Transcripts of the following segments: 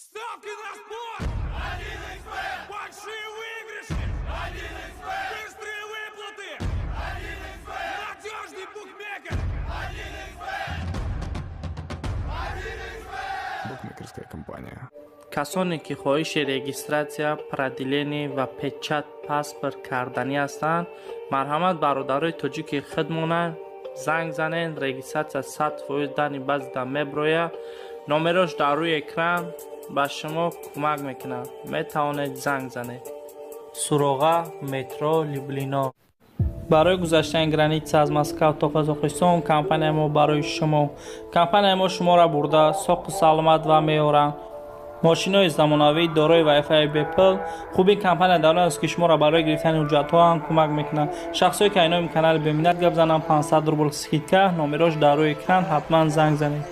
Ставки на спорт! 1xBet! Большие выигрыши! 1xBet! Быстрые выплаты! 1xBet! Надежный букмекер! 1xBet! 1xBet! Букмекерская компания. Касоне ки хоҳиши регистрация, продление ва печать паспорт карданӣ ҳастанд, марҳамат, бародарои тоҷики худмона занг занед. Регистрация 100% дани базида меброяд. Номерош дар рӯи экран, ба шумо кӯмак мекунад, метавонед занг занед. Суроға: метро Люблино. Барои гузаштани граница аз Москав то Қазоқистон компанияи мо барои шумо. Компанияи мо шуморо бурда соқу саломат ва меоранд. Мошинои замонавӣ дорои вайфаи бепул. Хуби компания дар он аст, ки шуморо барои гирифтани ҳуҷҷатҳо ҳам кӯмак мекунад. Шахсое ки айноми канали Беминнат гап зананд, 500 рубл скидка. Номерош дар рӯи экран, ҳатман занг занед.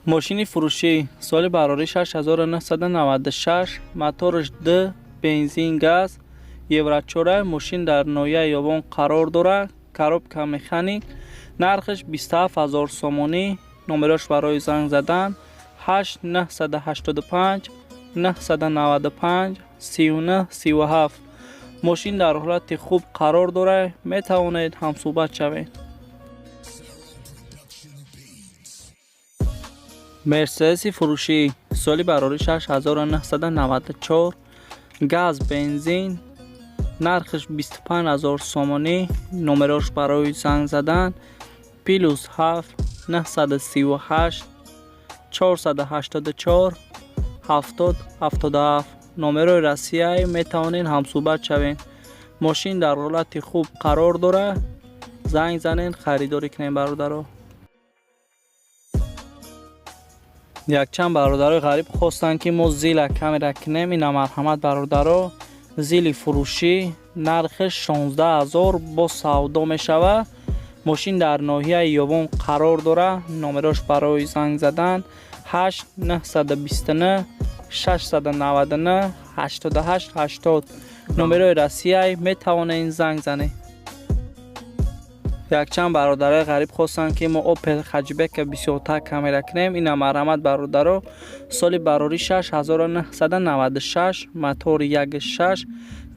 Мошини фурӯшӣ, соли барорӣ 6996, мотораш д, бензин, газ, евро чора. Мошин дар ноҳияи Ёвон қарор дорад, коробка механик, нархаш 27 ҳазор сомонӣ. Номерош барои занг задан: 8 985 995 39 37. Мошин дар ҳолати хуб қарор дорад, метавонед ҳамсӯҳбат шавед. Мерседеси фурӯшӣ, соли барорӣ 6994, газ, бензин, нархаш 25 ҳазор сомонӣ. Номерош барои занг задан: плюс 7 938 484 70 77. Номерои Россияи, метавонед ҳамсӯҳбат шавед. Мошин дар ҳолати хуб қарор дорад, занг занед, харидорӣ кунед, бародаро. Якчанд бародарои ғариб хостанд, ки мо зила камера кунем. Ина, марҳамат, бародаро, зили фурӯшӣ, нархаш 16 ҳазор, бо савдо мешавад. Мошин дар ноҳияи Ёвон қарор дорад. Номерош барои занг задан: 8 929 699 88 80. Номерои Россияй, метавонед занг занед. Якчанд бародарои ғариб хостанд, ки мо Опел Хэтчбека бисёртар камера кунем. Ина, марҳамат, бародаро, соли барорӣ 6996, мотори 1.6,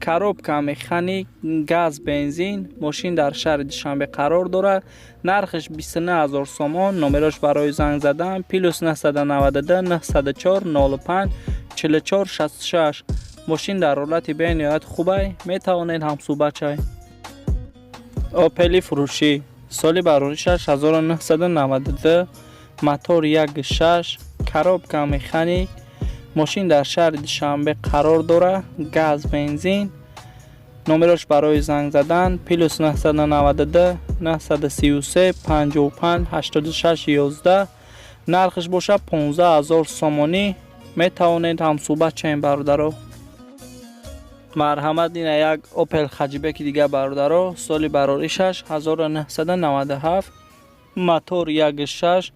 коробка механик, газ, бензин. Мошин дар шаҳри Душанбе қарор дорад, нархаш 29 ҳазор сомон. Номерош барои занг задан: плюс 992 904 05 44 66. Мошин дар ҳолати бениҳоят хубай, метавонед ҳамсӯҳбат шавед. Опели фурӯшӣ, соли барорӣ 6992, мотор 1.6, коробка механик. Мошин дар шаҳри Душанбе қарор дорад, газ, бензин. Номерош барои занг задан: плюс 992 933 55 86 11. Нархаш бошад 15 ҳазор сомонӣ, метавонед ҳамсӯҳбат шавед, бародаро. Марҳамат, ина як Опел Хэтчбеки дига, бародаро, соли бароришаш 1997, мотор 1.6,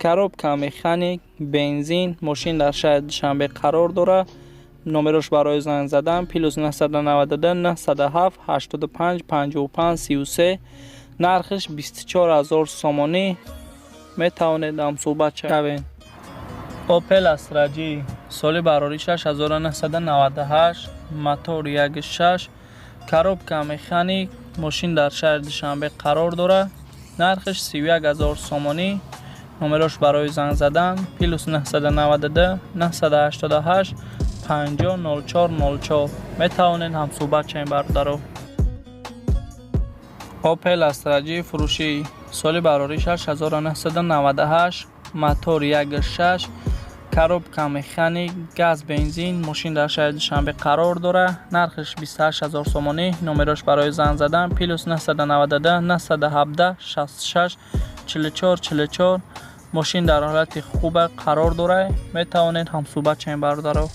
коробка механик, бензин. Мошин дар шаҳри Душанбе қарор дорад. Номерош барои занг задан: плюс 992 907 85 55 33. Нархаш 24 ҳазор сомонӣ, метавонед ҳамсӯҳбат шавед. Опел Астра Ҷи, соли бароришаш 1998, мотор 1.6, коробка механик. Мошин дар шаҳри Душанбе қарор дорад, нархаш 31 ҳазор сомонӣ. Номерош барои занг задан: плюс 992 988 50 04 04. Метавонед ҳамсӯҳбат шавед, бародаро. Опел Астра Ҷи фурӯшӣ, соли бароришаш 1998, мотор 1.6, коробка механик, газ, бензин. Мошин дар шаҳри Душанбе қарор дорад, нархаш 28 ҳазор сомонӣ. Номерош барои занг задан: плюс 992 917 66 44 44. Мошин дар ҳолати хуба қарор дорад, метавонед ҳамсӯҳбат шавед, бародаро.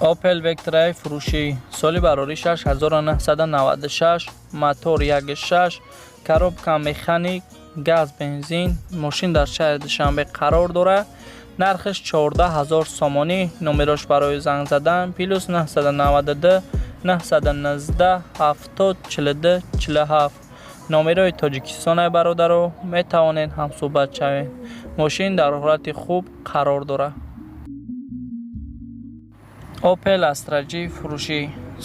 Опел Вектраи фурӯшӣ, соли бароришаш 1996, мотор 1.6, коробка механик, газ, бензин. Мошин дар шаҳри Душанбе қарор дорад, нархаш 14 ҳазор сомонӣ. Номерош барои занг задан: плюс 992 919 70 42 47. Номерои Тоҷикистонай, бародаро, метавонед ҳамсӯҳбат шавед. Мошин дар ҳолати хуб қарор дорад. Opel Astra G фурӯшӣ,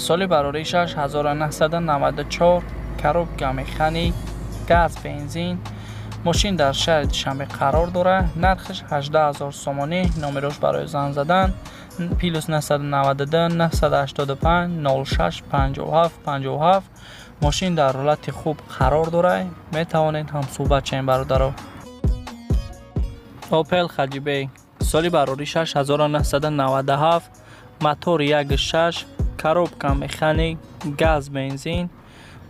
соли бароришаш 1994, коробка механик, газ, бензин. Мошин дар шаҳри Душанбе қарор дорад. Нархаш 18 000 сомонӣ. Номерош барои занг задан плюс 992 985 06 57 57. Мошин дар ҳолати хуб қарор дорад, метавонед ҳамсӯҳбат шавед, бародаро. Opel Hatchback, соли бароришаш 1997, мотор 1.6, коробка механик, газ, бензин.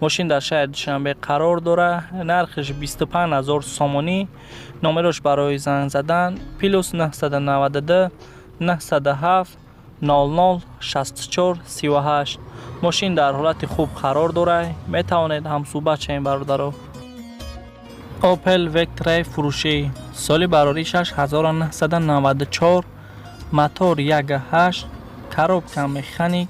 Мошин дар шаҳри Душанбе қарор дорад. Нархаш 25 000 сомонӣ. Номерош барои занг задан плюс 992 907 00 64 38. Мошин дар ҳолати хуб қарор дорад, метавонед ҳамсӯҳбат шавед, бародаро. Opel Vectra фурӯшӣ, соли бароришаш 1994, мотор 1.8, коробка механик.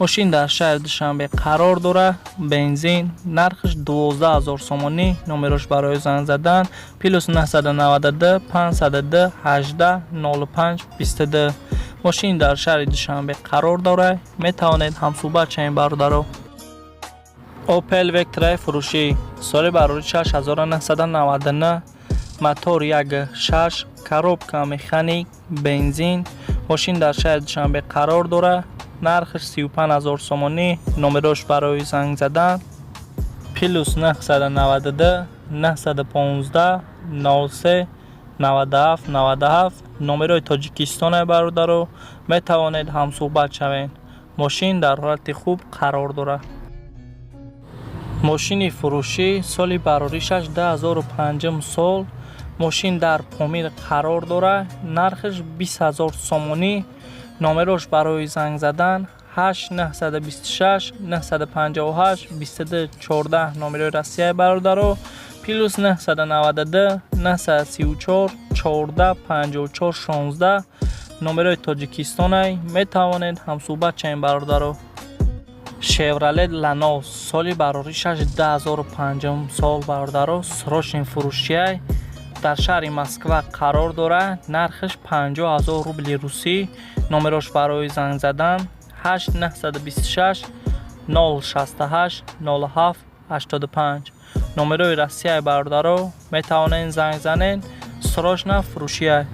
Мошин дар шаҳри Душанбе қарор дорад, бензин. Нархаш 12 000 сомонӣ. Номерош барои занг задан плюс 992 502 18 05 22. Мошин дар шаҳри Душанбе қарор дорад, метавонед ҳамсӯҳбат шавед, бародаро. Opel Vectra фурӯшӣ, соли бароришаш 1999, мотор 1.6, коробка механик, бензин. Мошин дар шаҳри Душанбе қарор дорад. Нархаш 35 000 сомонӣ. Номерош барои занг задан плюс 992 915 03 97 97. Номерои Тоҷикистонай, бародаро, метавонед ҳамсӯҳбат шавед. Мошин дар ҳолати хуб қарор дорад. Мошини фурӯшӣ, соли бароришаш 2005 сол. Мошин дар Помир қарор дорад. Нархаш 20 000 сомонӣ. Номерош барои занг задан 8 926 958 22 14. Номерои Россияи, бародаро, плюс 992 934 14 54 16. Номерои Тоҷикистонай, метавонед ҳамсӯҳбат шавед, бародаро. Шевролет Ланос, соли бароришаш 2005 сол, бародаро, срочный фурӯшиай. Дар шаҳри Москва қарор дорад. Нархаш 50 000 рубли русӣ. Номерош барои занг задан 8 926 068 07 85. Номерои Россияи, бародаро, метавонед занг занед. Срочно фурӯшиай.